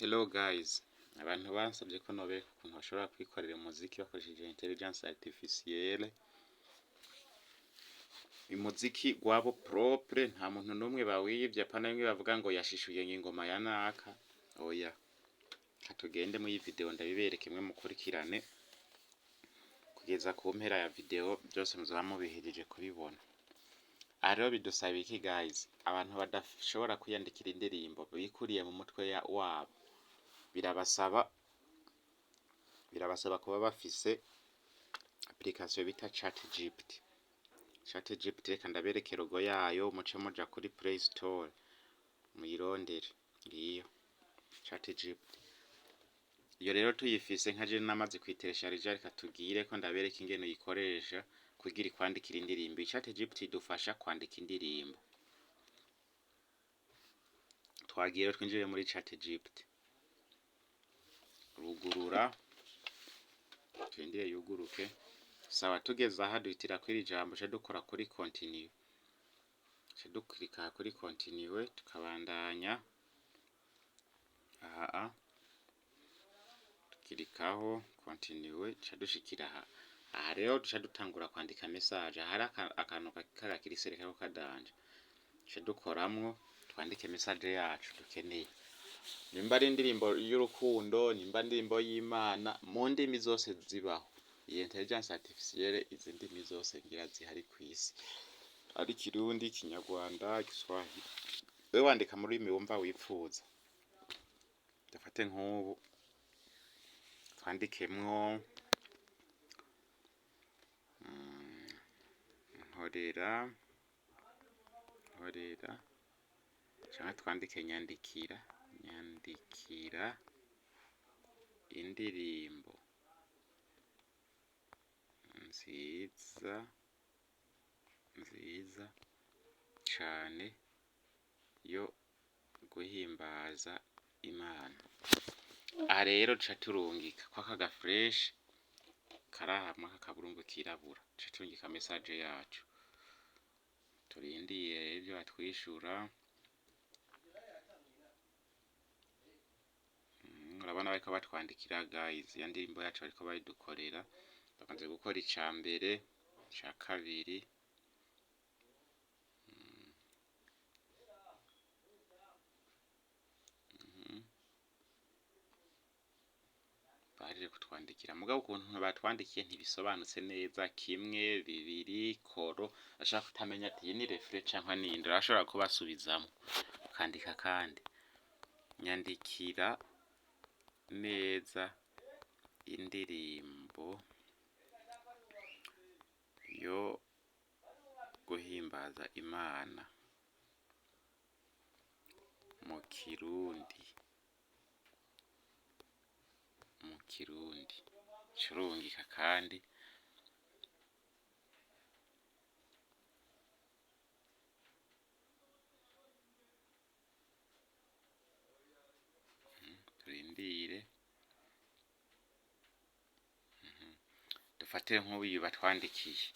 Hello guys, abantu bansavye ko nobereka ukuntu bashobora kwikorera umuziki bakoresheje intelligence artificielle. Umuziki wabo propre, nta muntu n'umwe bawivye, apana bimwe bavuga ngo yashishuye ingoma ya naka, oya. Katugende muri iyi video ndabibereke, mwe mukurikirane kugeza ku mpera ya video, byose muzoba mubihejeje kubibona. Aha rero bidusaba iki, guys? Abantu badashobora kwiyandikira indirimbo bikuriye mu mutwe wabo, birabasaba kuba bafise application bita ChatGPT. ChatGPT, reka ndabereke logo yayo, muce muja kuri Play Store muyirondere. Ngiyo ChatGPT. Iyo rero tuyifise, nka je namaze kuyiteresharija, reka tugire ko ndabereka ingene uyikoresha kugira ikwandikira indirimbo. ChatGPT idufasha kwandika indirimbo. Twagiye rero, twinjire muri ChatGPT. Rugurura, turindire yuguruke. Sawa, tugeze aha duhitira kw'iri jambo, ca dukora kuri continue, ca duklika kuri continue, tukabandanya aha, tukirikaho continue, ca dushikira aha. Aha rero duca dutangura kwandika message. Hari akantu k'agakirisere kariko kadanje, ca dukoramwo, twandike message yacu dukeneye, nimba ari indirimbo y'urukundo, nimba indirimbo y'Imana, mu ndimi zose zibaho. Iyi intelligence artificielle izi ndimi zose ngira zihari kw'isi, ari Kirundi, Kinyarwanda, Igiswahili, wewe wandika mu rurimi wumva wipfuza. Dufate nk'ubu twandikemwo nkorera, canke twandike nyandikira, nyandikira indirimbo nziza nziza cane yo guhimbaza Imana. Aha rero duca turungika kwaka ga flèche kari aha mwaka kaburungu kirabura, duca turungika message yacu, turindire ivyo batwishura. Urabona bariko batwandikira, guys, ya ndirimbo yacu bariko bayidukorera. Bamaze gukora ica mbere, ica kabiri. Bahejeje kutwandikira, mugabo ukuntu batwandikiye ntibisobanutse neza. Kimwe, bibiri, koro ashaka kutamenya ati iyi ni refrain canke niyindi, urashobora kubasubizamwo ukandika kandi: nyandikira neza indirimbo yo guhimbaza Imana mu Kirundi, mu Kirundi. Curungika kandi. Turindire, dufate nk'uyu batwandikiye: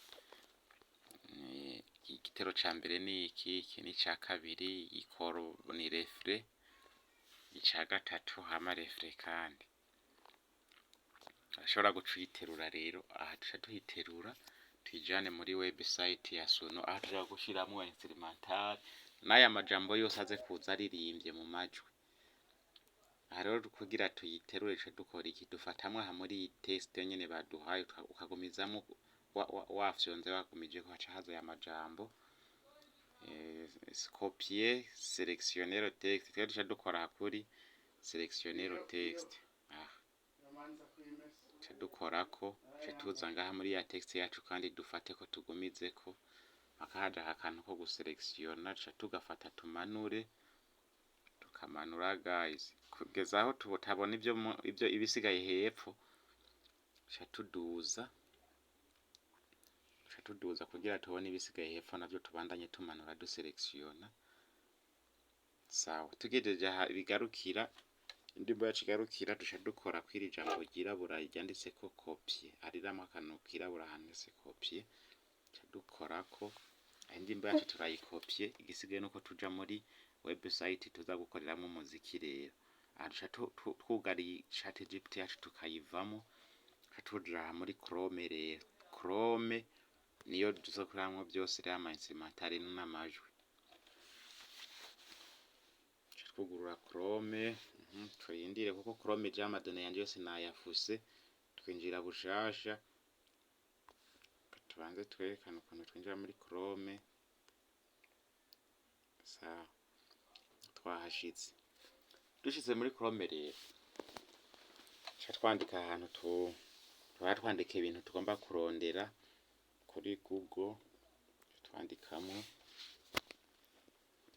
igitero ca mbere ni iki, iki ni ica kabiri, ikoro ni refrain, ica gatatu hama refrain. Kandi urashobora guca uyiterura rero. Aha duca tuyiterura, tuyijane muri website ya Suno, aho tuja gushiramwo instrumental n'aya majambo yose aze kuza aririmbye mu majwi. Aha rero kugira tuyiterure, duca dukora iki? Dufatamwo aha muri iyi texte nyene baduhaye, ukagumizamwo wafyonze, wagumijeko, haca haza aya majambo: copier, sélectionner le texte. Twebwe duca dukora aha kuri sélectionner le texte. Aha duca dukorako, duca tuza ngaha muri ya texte yacu, kandi dufate ko tugumizeko, mpaka haja akantu ko guselektiona, duca tugafata, tumanure, tukamanura, guys, kugeza aho tutabona ivyo ibisigaye hepfo. Duca tuduza, duca tuduza kugira tubone ibisigaye hepfo, navyo tubandanye tumanura, duselektiona. Sawa, tugejeje aha bigarukira, indirimbo yacu igarukira, duca dukora kw'iri jambo ryirabura ryanditseko copier, hariramwo akantu kirabura handitse copier, duca dukorako. Indirimbo yacu turayikopye, igisigaye nuko tuja muri website tuza gukoreramwo umuziki. Rero Aha duca twugara iyi ChatGPT yacu, tukayivamo, duca tuja muri Chrome. Rero Chrome niyo tuzokoreramwo vyose rero, ama instrumental n'amajwi. Duca twugurura Chrome, turindire kuko Chrome jewe ama données yanje yose nayafuse, twinjira bushasha. Tubanze twerekane ukuntu twinjira muri Chrome. Sawa, twahashitse. Dushitse muri Chrome rero, duca twandika ahantu tuba twandika ibintu tugomba kurondera kuri Google, twandikamo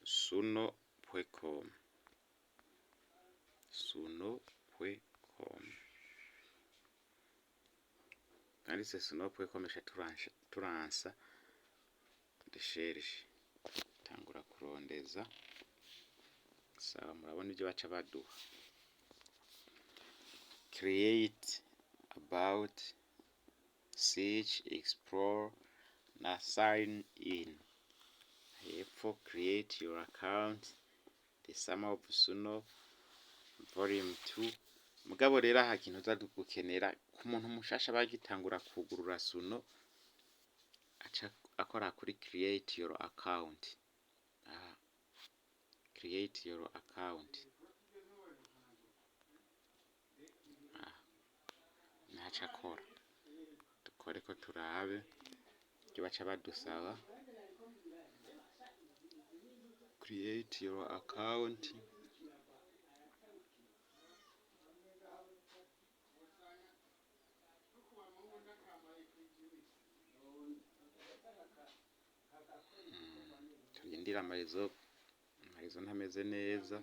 suno.com, suno.com. Twanditse suno.com, duca turansa recherche, tangura kurondeza. Sawa, murabona ivyo baca baduha: create, about, search, explore na sign in. Hepfo create your account, the summer of Suno volume 2. Mugabo rero aha kintu uza gukenera ku muntu mushasha bagitangura kugurura Suno, aca akora kuri create your account. Aha create your account, aha niho akora. Dukoreko turabe ivyo baca badusaba. Create your account. Turindire ama réseau, ama réseau ntameze neza.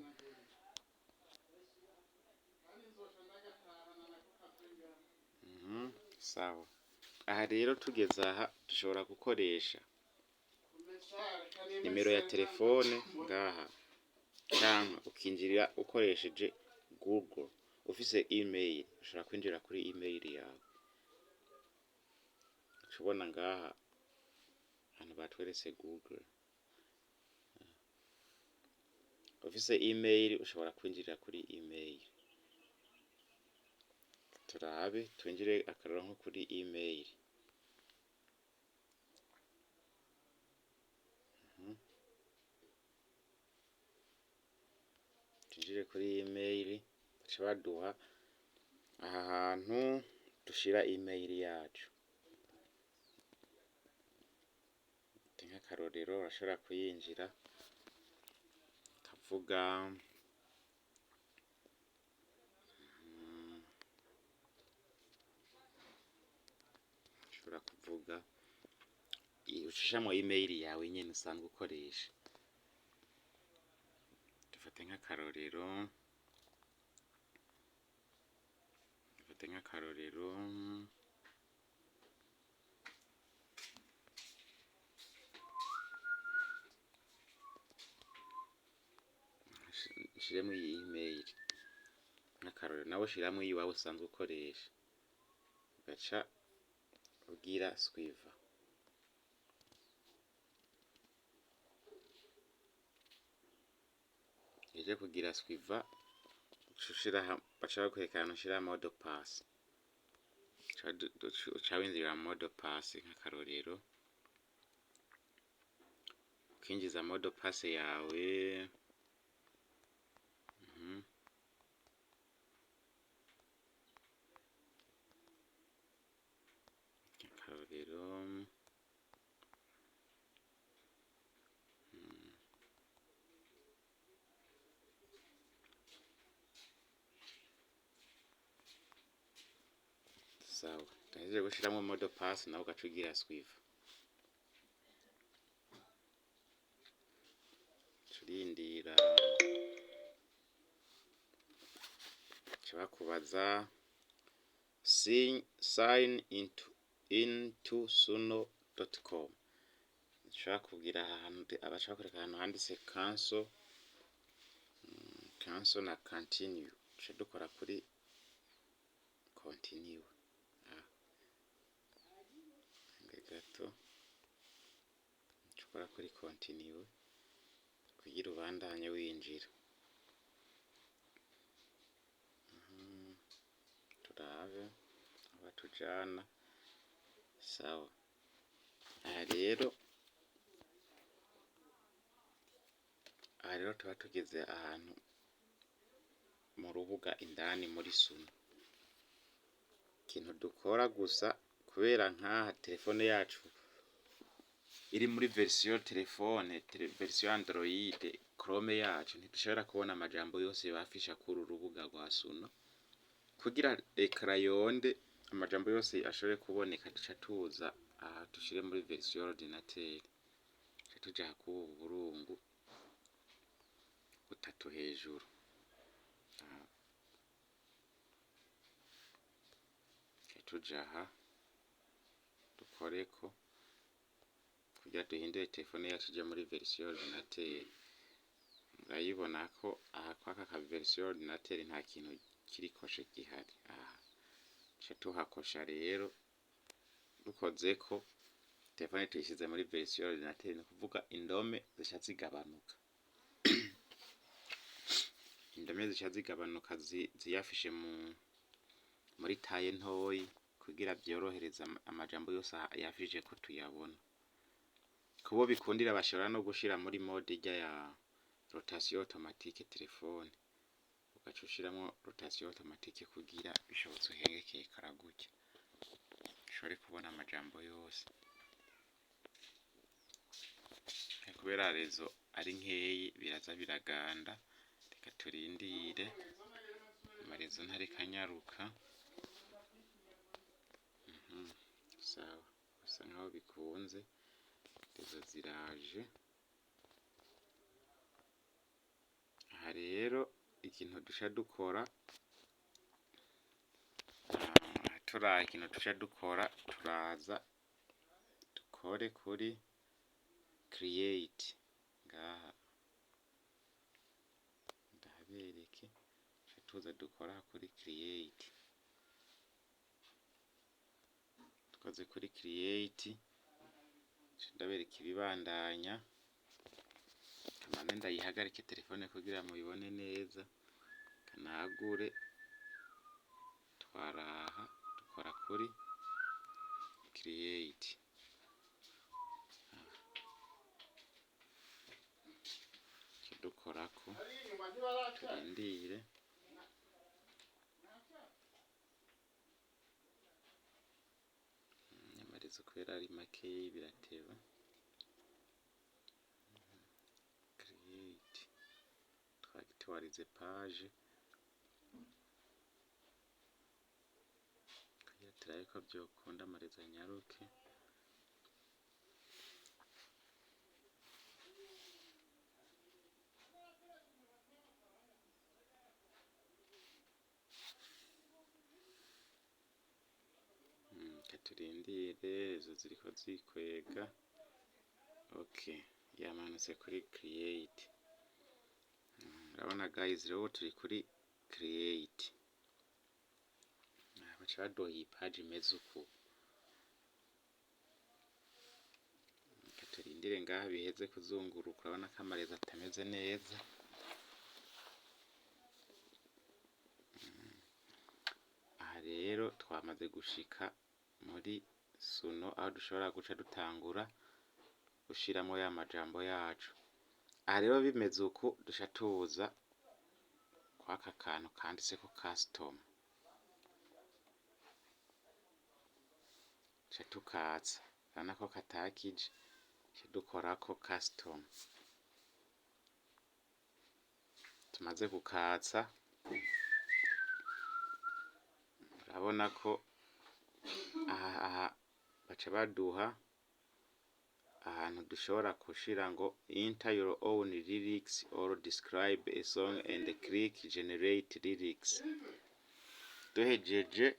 Sawa, aha rero tugeze aha dushobora gukoresha nimero ya telefone ngaha, canke ukinjirira ukoresheje Google. Ufise email, ushobora kwinjira kuri email yawe. Uca ubona ngaha ahantu batweretse Google. Ufise email ushobora kwinjirira kuri email. Turabe twinjire akarorero nko kuri email. Twinjire kuri email, baca baduha aha hantu dushira email yacu. Nk'akarorero urashobora kuyinjira ukavuga ushobora kuvuga ucishamwo email yawe nyene usanzwe ukoresha. Dufate nk'akarorero, dufate nk'akarorero nshiremo iyi email nk'akarorero, nawe ushiramwo iyiwawe usanzwe ukoresha, ugaca ugira suivant. Uhejeje kugira suivant, uca ushira, baca bakwereka ahantu ushira mot de passe, uca winjira mot de passe. Nk'akarorero ukinjiza mot de passe yawe. Akarorero sawa, uhejeje gushiramwo mot de passe, nawe ugaca ugira suivant, uca urindira, baca bakubaza sign into suno.com. Baca bakubwira ahantu, baca bakwereka ahantu handitse cancel, cancel na continue. Duca dukora kuri continue. Gato uca ukora kuri continue kugira ubandanye winjira. Batujana sawa. Aha rero, aha rero tuba tugeze ahantu mu rubuga indani muri Suno. Ikintu dukora gusa, kubera nkaha telefone yacu iri muri version telefone version Android, Chrome yacu ntidushobora kubona amajambo yose bafisha kuri uru rubuga rwa Suno. Kugira écran yonde, amajambo yose ashobore kuboneka, duca tuza aha dushire muri version ordinateur, duca tuja kubu burungu butatu hejuru. Aha duca tuja aha dukoreko kugira duhindure telefone yacu ije muri version ordinateur. Murayibona ko aha kwaka ka version ordinateur nta kintu kiri coché gihari. Aha duca tuhakosha rero, dukozeko telefone tuyishize muri version ordinateur, ni kuvuga indome zica zigabanuka, indome zica zigabanuka, ziyafishe mu muri taille ntoyi kugira vyorohereze amajambo yose yafishe ko tuyabona. Kubo bikundira bashobora no gushira muri mode irya ya rotation automatique telefone, ugaca ushiramwo rotation automatique kugira bishobotse uhengekeye écran gutya ushobore kubona amajambo yose. Kubera réseau ari nkeyi biraza biraganda, reka turindire, ama réseau ntariko anyaruka. Sawa, bisa nkaho bikunze, réseau ziraje. Aha rero ikintu duca dukora, turaha ikintu duca dukora, turaza dukore kuri create ngaha, ndahabereke, duca tuza dukora kuri create. Dukoze kuri create, ndabereka ibibandanya. Kamanze ndayihagarike telefone kugira mubibone neza, kanagure. Twaraha dukora kuri create, duca dukorako, turindire. Ama réseau kubera ari makeyi birateba. Create, twactualize page kugira turabe ko vyokunda ama réseau anyaruke. Reka turindire, réseau ziriko zikwega. Okay, yamanutse kuri create. Urabona guys, rero turi kuri create, baca baduha iyi page imeze uku. Reka turindire ngaha biheze kuzunguruka. Urabona ko ama réseau atameze neza. Aha rero twamaze gushika muri Suno, aho dushobora guca dutangura gushiramwo ya majambo yacu. Aha rero bimeze uku, duca tuza kwaka kantu kanditseko custom, duca tukatsa. Urabona ko katakije, duca dukorako custom. Tumaze kukatsa, urabona ko aha baca baduha ahantu dushobora gushira ngo "Enter your own lyrics or describe a song and click generate lyrics." Duhejeje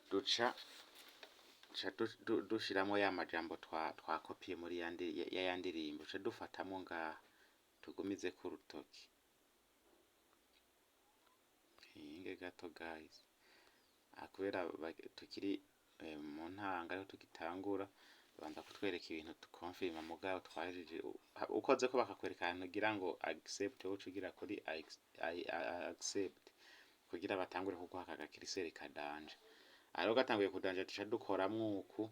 duca dushiramwo ya majambo twakopiye muri ya ndirimbo, duca dufatamwo ngaha, tugumizeko urutoki. Hinge gato guys, aha kubera tukiri mu ntango, ariho tugitangura, babanza kutwereka ibintu tukonfirma, mugabo twahejeje. Ukozeko bakakwereka ahantu ugira ngo accept, wowe uca ugira kuri accept. Kugira batangure kuguha aka gacurseur kadanje. Aha rero gatanguye kudanja, duca dukoramwo uku,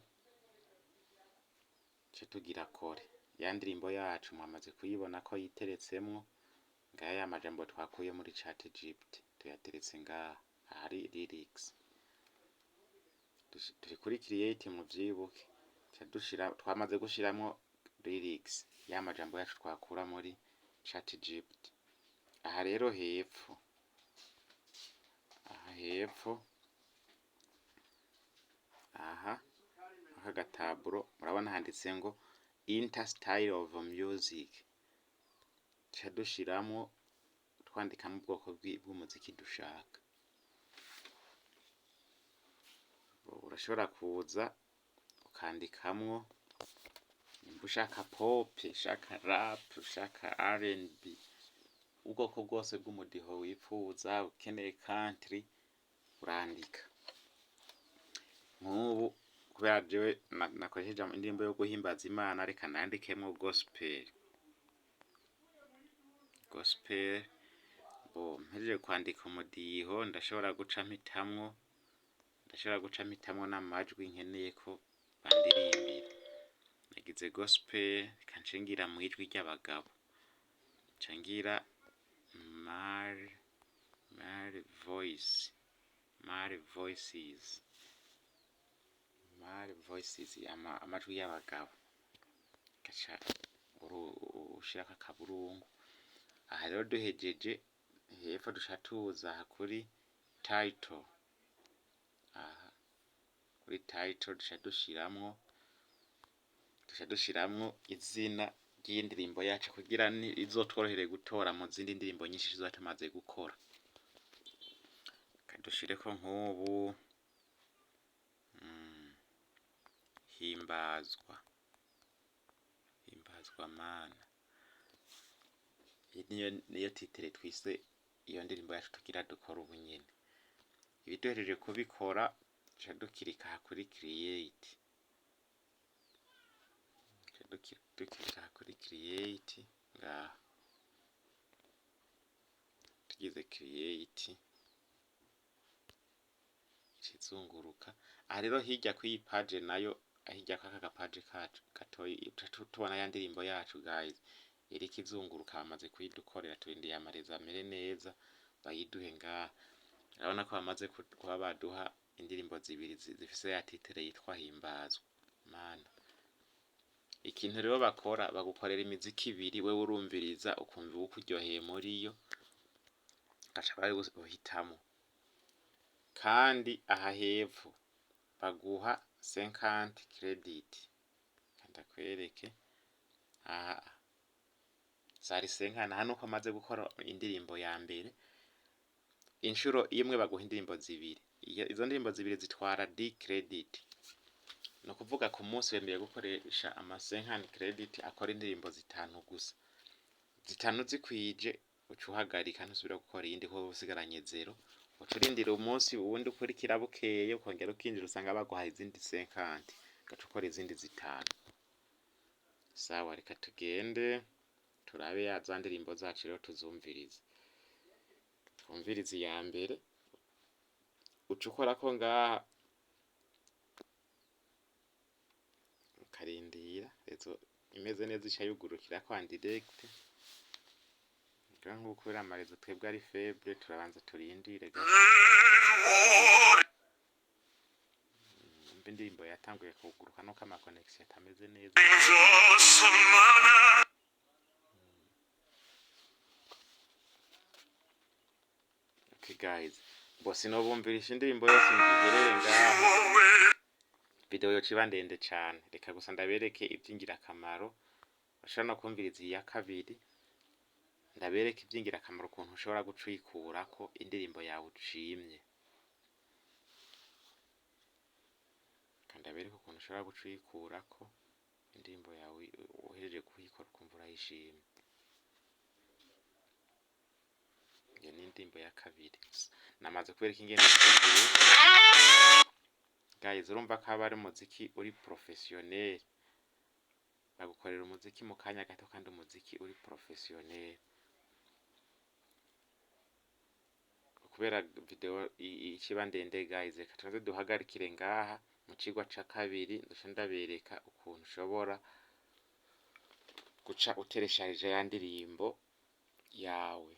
duca tugira kore ya ndirimbo yacu. Mwamaze kuyibona ko yiteretsemwo. Ngaya ya majambo twakuye muri ChatGPT tuyateretse ngaha ahari lyrics. Turi kuri create, muvyibuke. Duca dushira, twamaze gushiramwo lyrics, ya majambo yacu twakura muri ChatGPT. Aha rero hepfo, aha hepfo, aha aka gataburo murabona handitse ngo "enter style of music". Duca dushiramwo, twandikamo ubwoko bw'umuziki dushaka. Urashobora kuza ukandikamwo nimba ushaka pop, ushaka rap, ushaka R&B, ubwoko bwose bw'umudiho wipfuza. Ukeneye country, urandika. Nk'ubu kubera jewe nakoresheje indirimbo yo guhimbaza Imana, reka nandikemwo gospel. Gospel. Bo mpejeje kwandika umudiho, ndashobora guca mpitamwo n'amajwi nkeneye ko bandirimbira. Nagize gospel, reka nce ngira mw'ijwi ry'abagabo, nca ngira male voice, male voices, male voices, amajwi y'abagabo. Gaca ushirako akaburungu. Aha rero duhejeje, hepfo duca tuza aha kuri title. Aha kuri title duca dushiramwo izina ry'indirimbo yacu kugira ni izotworohere gutora mu zindi ndirimbo nyinshi tuzoba tumaze gukora. Reka dushireko nk'ubu "Himbazwa, himbazwa Mana". Iyi niyo titre twise iyo ndirimbo yacu tugira dukora ubu nyene. Ibi duhejeje kubikora, duca dukirika aha kuri create. Duca dukirika aha kuri create ngaha. Tugize create, ica izunguruka. Aha rero hirya kw'iyi page nayo, hirya kw'aka gapaje kacu gatoyi, duca tubona ya ndirimbo yacu, guys, iriko izunguruka. Bamaze kuyidukorera, turindiye amaréseau amere neza bayiduhe ngaha. Urabona ko bamaze kuba baduha indirimbo zibiri zifise ya titre yitwa "Himbazwa Mana". Ikintu rero bakora, bagukorera imiziki ibiri, wewe urumviriza ukumva uwukuryoheye muri yo, ugaca bari uhitamwo. Kandi aha hepfo baguha 50 credit. Ndakwereke aha zari 50. Aha nuko amaze gukora indirimbo ya mbere inshuro imwe, baguha indirimbo zibiri. Izo ndirimbo zibiri zitwara 10 credit. Ni ukuvuga ku munsi wemerewe gukoresha ama 50 credit akora indirimbo zitanu gusa. Zitanu zikwije, uca uhagarika, ntusubira gukora iyindi kuko uba usigaranye zéro. Uca urindira umunsi wundi ukurikira, bukeye ukongera ukinjira, usanga baguhaye izindi 50, ugaca ukora izindi zitanu. Sawa, reka tugende turabe ya za ndirimbo zacu rero, tuzumvirize. Twumvirize iya mbere. Uca ukorako ngaha, ukarindira réseau imeze neza, ica yugurukirako en direct. Rero nk'uko kubera amaréseau twebwe ari faible, turabanza turindire gato. Umva, indirimbo yatanguye kuguruka nuko ama connexion atameze neza. Semana. Okay guys, bo sinobumvirisha indirimbo yose ngo iherere ngaha, video yoca iba ndende cane. Reka gusa ndabereke ivy'ingirakamaro. Bashobora no kumviriza iya kabiri, ndabereke ivy'ingirakamaro, ukuntu ushobora guca uyikurako indirimbo yawe ushimye. Reka ndabereke ukuntu ushobora guca uyikurako indirimbo yawe uhejeje kuyikora ukumva urayishimye. Iyo ni indirimbo ya kabiri. Namaze kubereka ingene ivuguru. Guys, urumva ko aba ari umuziki uri professionnel. Bagukorera umuziki mu kanya gato kandi umuziki uri professionnel. Uko Kubera video ikiba ndende, guys, reka tuze duhagarikire ngaha. Mu cigwa ca kabiri ndaca ndabereka ukuntu ushobora guca uteresharija ya ndirimbo yawe.